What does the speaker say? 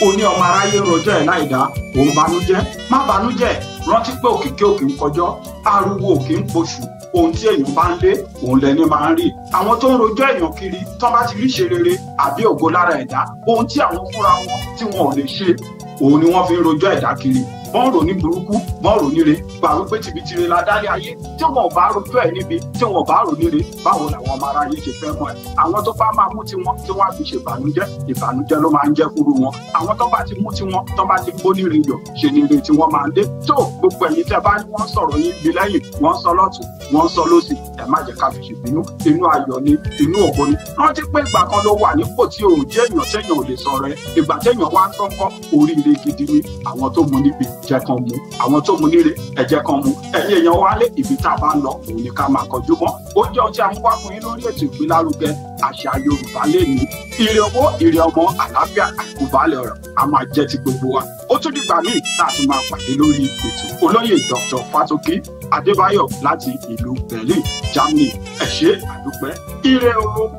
O ní ọmọ aráyé rojọ́ ẹ̀ láìdá, òun banújẹ́. Má banújẹ́, rántí pé òkìkí òkè ń kọjọ́, ariwo òkè ń poṣù. Ohun tí èèyàn bá ń lé òun lẹni máa ń rí. Àwọn tó ń rojọ́ èèyàn kiri tán bá ti rí ṣe rere àbí ògo lára ẹ̀dá, ohun tí àwọn fúnra wọn tí wọn ò lè ṣe òun ni wọ́n fi ń rojọ́ ẹ̀dá kiri. Wọ́n rò ní burúkú, wọ́n rò níre, gbà wípé tibitire la dálé ayé. Tí wọn ò bá rojọ́ ẹ̀ níbi, tí wọn ò bá rò níre, báwo làwọn ọmọ aráyé ṣe fẹ́ mọ̀ ẹ́? Àwọn tó bá máa mú tiwọn tí wọ́n á fi ṣèbànújẹ́, ìbànújẹ́ ló máa ń jẹ́ fúru wọn. Àwọn tó bá ti mú tiwọn, tó bá ti gbó níre yọ̀, ṣe níre tí wọ́n máa ń dé. Tó gbogbo ẹ̀yin tẹ́ bá ní wọ́n sọ̀rọ̀ yín bí lẹ́yìn, wọ́n sọ lọ́tùn, wọ́n sọ lósì, ẹ má jẹ́ ká fi ṣèbínú. Inú ayọ̀ ni, inú ògo ni. Rántí pé ìgbà kan ló wà nípò tí ò jẹ́ èèyàn téèyàn ò lè sọ̀rọ̀ ẹ. Ìgbà téèyàn wá ń sọ́kọ́, oríire gidi ni. Àwọn tó mú níbi jẹ́ kan mú, àwọn tó mú níre ẹ jẹ́ kan mú. Ẹ̀yin èèyàn wálé, ibi tá a bá ń lọ òun ni ká máa kọjú mọ́. Ó jẹ́ ohun tí a ń wá fún yín lórí ètò ìgbélárugẹ àṣà Yorùbá lẹ́nu. Ire owó, ire ọmọ, àlàáfíà, àìkúbalẹ̀ ọ̀rọ̀ a máa jẹ́ ti gbogbo wa. Ó tún dìgbà míì tá a tún máa pàdé lórí ètò. Olóyè Dr. Fatoki Adébáyọ̀ láti ìlú Berlin, Germany. Ẹ ṣé, àdúpẹ́. Ire o.